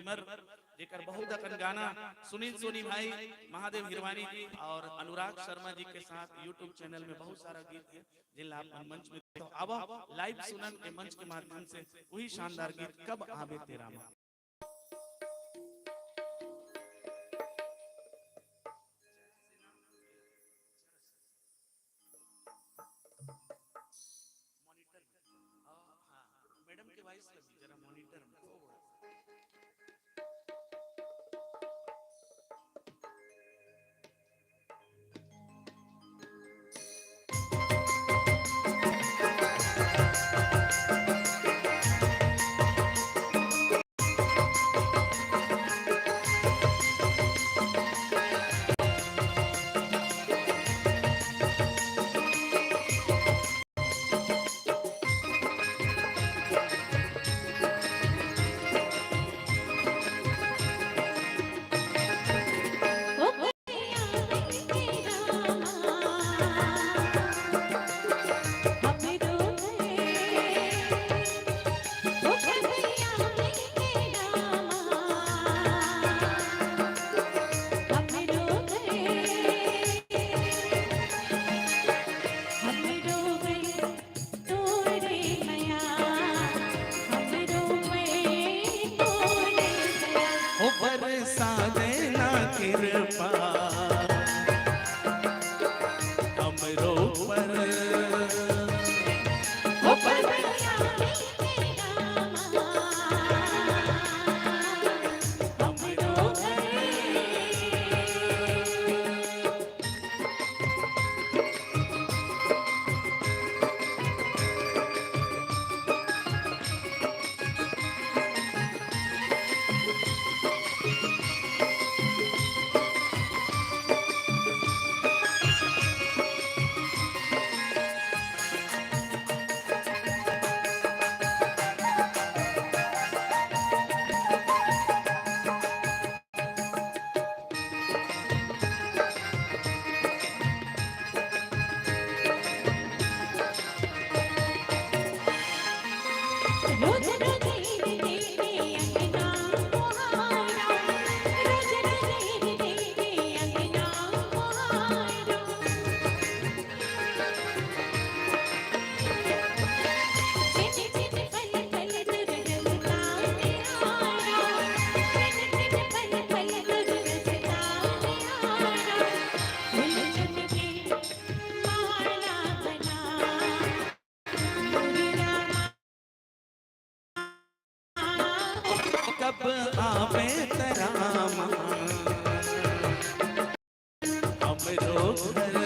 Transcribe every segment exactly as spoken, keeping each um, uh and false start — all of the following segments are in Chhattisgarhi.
झूमर, जेकर बहुत अकन गाना सुनील सोनी भाई, महादेव हिरवानी जी और अनुराग शर्मा जी के साथ YouTube चैनल में बहुत सारा गीत हे, जिन ला आप मन मंच में तो आवा, लाइव सुनन के मंच के माध्यम से वही शानदार गीत कब आबे तेरा माँ। मॉनिटर में। हाँ, हाँ, मैडम के वॉइस लगी जरा मॉनिटर में। ओ बरसा देना कृपा हमरो ऊपर। ओ बरसा कब आवे तेरा माँ हमरो घर।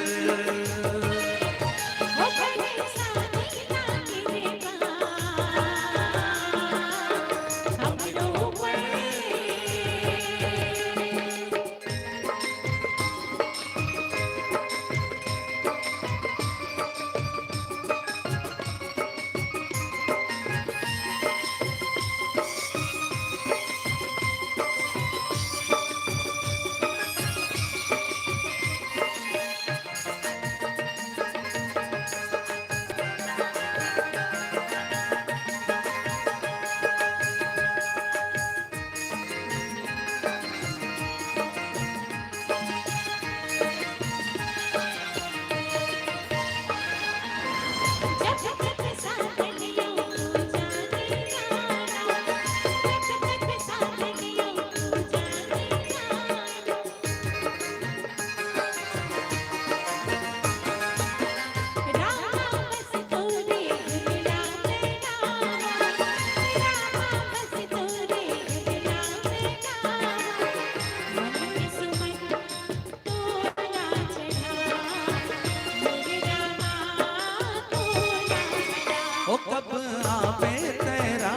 ओ कब आवे तेरा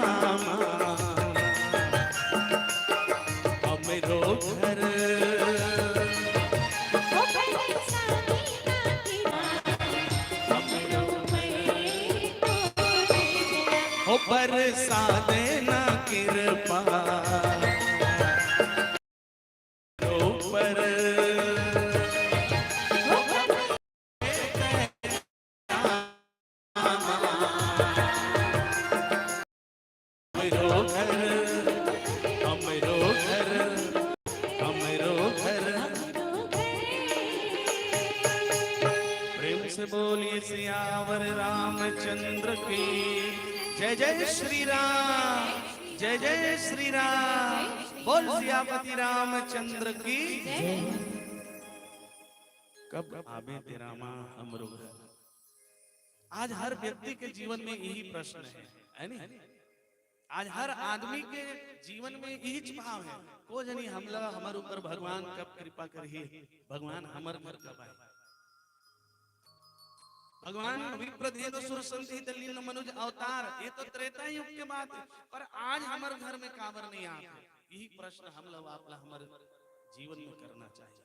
माँ हमरो घर। हो बरसा देना कृपा ऊपर। हमरो घर, हमरो सियावर रामचंद्र की जय। जय श्री राम, जय जय श्री राम। बोल सियापति रामचंद्र की। कब आबे तेरा माँ हमरो घर। आज हर व्यक्ति के जीवन में यही प्रश्न है, है नहीं? आज हर आदमी के जीवन में यही भाव है, को जनी हमला, हमर ऊपर भगवान कब कृपा करही, भगवान हमर घर कब आए। भगवान विप्रधेनु सुर संत हित लीन मनुज अवतार, ये तो त्रेता युग के बात है, पर आज हमर घर में काबर नहीं आत हे, यही प्रश्न हमला, आपला हमर जीवन में करना चाहिए।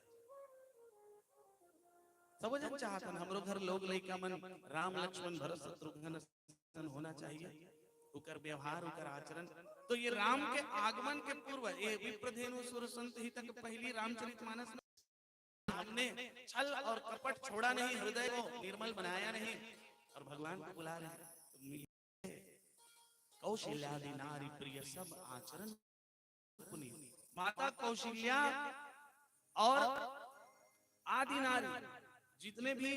सब जन चाहत हन, हमरो घर लोग लइका मन राम लक्ष्मण भरत शत्रुघ्न असन होना चाहिए, उकर व्यवहार, उकर आचरण। तो ये राम के आगमन के पूर्व, ये विप्रधेनु सुर संत हित के पहली रामचरित मानस में हमने छल और कपट छोड़ा नहीं, हृदय को निर्मल बनाया नहीं, और भगवान को बुला रहे हैं। कौशल्यादि नारी प्रिय सब आचरण पुनीत। माता कौशल्या और आदि नारी, जितने भी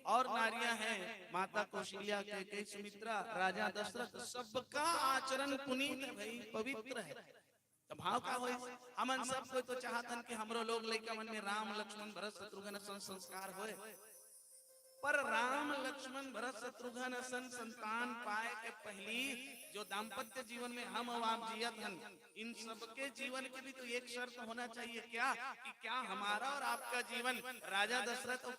और नारियां हैं, माता कौशल्या, कैकेयी, सुमित्रा, राजा दशरथ, सबका आचरण पुनीत है भाई, पवित्र है। तो भाव का होइस? हमन सब कोई तो चाहत हन कि हमरो लोग लइका मन में राम लक्ष्मण भरत शत्रुघ्न असन संस्कार होए, पर राम लक्ष्मण भरत शत्रुघ्न असन संतान पाए के पहली जो दाम्पत्य जीवन में हम अउ आप जियत हन, इन सबके जीवन के भी तो एक शर्त होना चाहिए क्या, कि क्या हमारा और आपका जीवन राजा दशरथ और